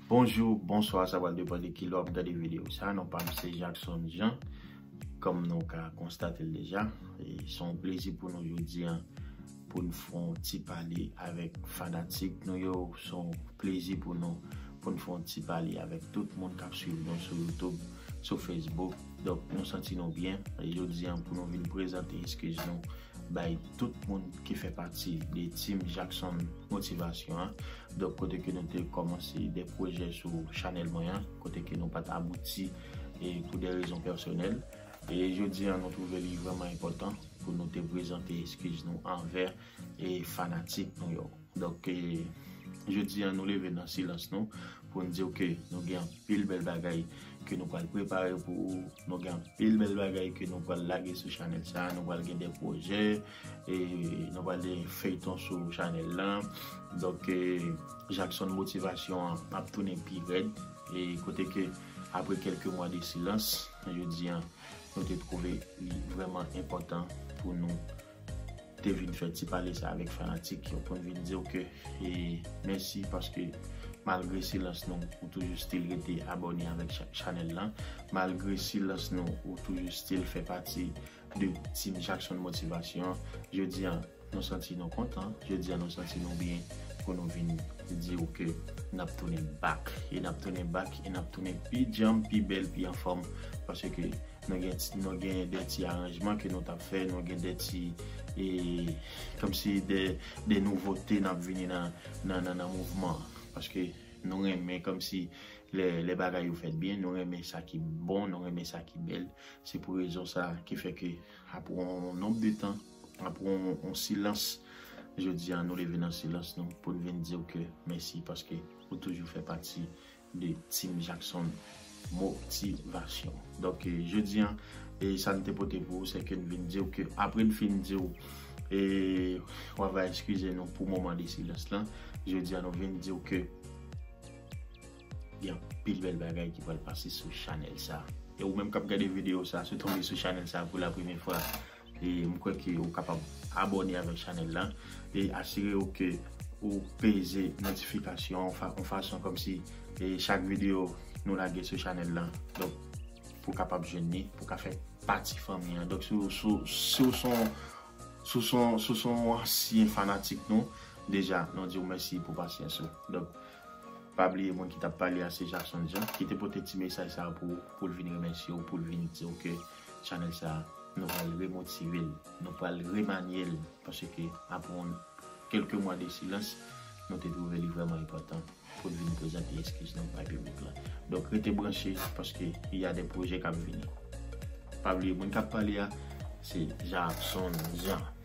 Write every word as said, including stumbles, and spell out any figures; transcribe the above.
Bonjou, bonswa, sa pral depann de ki lè w ap gade videyo sa. Non pa m se Jackson Jean, kòm nou ka konstate l deja. E se yon plezi pou nou jodi a pou n fè yon ti pale avèk fanatik nou yo. Se yon plezi pou nou pou n fè yon ti pale avèk tout moun k ap swiv nou sou YouTube, sou Facebook. Donk, nou santi nou byen. E jodi a pou nou vin prezante eskiz nou bay tout moun ki fè pati de Team Jackson Motivasyon an. Donk, kote ke nou te kòmanse de pwojè sou chanèl mwen an, kote ke nou pa t abouti e pou de rezon pèsonèl. E jodi a, nou twouve li vrèman enpòtan pou nou te prezante eskiz nou anvè e fanatik nou yo. Donk, e, jodi a, nou leve nan silans nou pou n di w ke nou gen anpil bèl bagay ke nou pral prepare pou ou. Nou gen anpil bèl bagay ke nou pral lage sou chanèl sa. Nou pral gen de pwojè, e nou pral gen feyton sou chanèl lan. Donk, e, Jackson Motivasyon an ap tounen pi rèd. E kote ke, apre kèlke mwa de silans, jodi a, nou te twouve li vrèman enpòtan pou nou te vin fè ti pale sa avèk fanatik yo, pou n vin di w ke, e, mèsi, paske malgre silans nou, ou toujou still rete abòne avèk cha-, chanèl lan. Malgre silans nou, ou toujou still fè pati de Team Jackson Motivasyon. Jodi a, nou santi nou kontan. Jodi a, nou santi nou byen pou nou vin di w ke n ap tounen back. E n ap tounen back, e n ap tounen pi djanm, pi bèl, pi anfòm. Paske nou gen, nou gen de ti aranjman ke nou t ap fè, nou gen de ti, e, kòmsi de, de nouvote n ap vini nan, nan, nan, nan mouvman an. Paske nou renmen kòmsi lè, lè bagay yo fèt byen, nou renmen sa ki bon, nou renmen sa ki bèl. Se pou rezon sa ki fè ke apre yon nonb de tan, apre yon, yon silans, jodi a nou leve nan silans nou pou n vin di w ke mèsi paske ou toujou fè pati de Team Jackson Motivasyon. Donk, e, jodi a, e sa n te pote pou ou, se ke n vin di w ke, apre n fin di w, e, w ava eskize nou pou moman de silans lan, jodi a nou vin di w ke gen anpil bèl bagay ki pral pase sou chanèl sa. E ou menm k ap gade videyo sa, si w tonbe sou chanèl sa pou la premyè fwa, e m kwè ke ou kapab abòne avèk chanèl la. E asire w ke ou peze notifikasyon an fa-, yon fason kòmsi, e chak videyo nou lage sou chanèl la. Donk, pou w kapab jwenn li, pou w ka fè pati fanmi an. Donk, si w, si w, si w se yon, si w se yon, si w se yon ansyen fanatik nou, deja, nou di w mèsi pou pasyans ou. Donk, pa bliye moun ki t ap pale a se Jackson Jean, ki te pote ti mesaj sa a pou ou, pou l vin remèsye w, pou l vin di w ke chanèl sa a, nou pral remotive l, nou pral remanye l, paske apre yon, kèlke mwa de silans, nou te twouve li vrèman enpòtan pou n vin prezante eskiz nou bay piblik la. Donk, rete branche, paske y a de pwojè k ap vini. Pa bliye, moun k ap pale a, se Jackson Jean.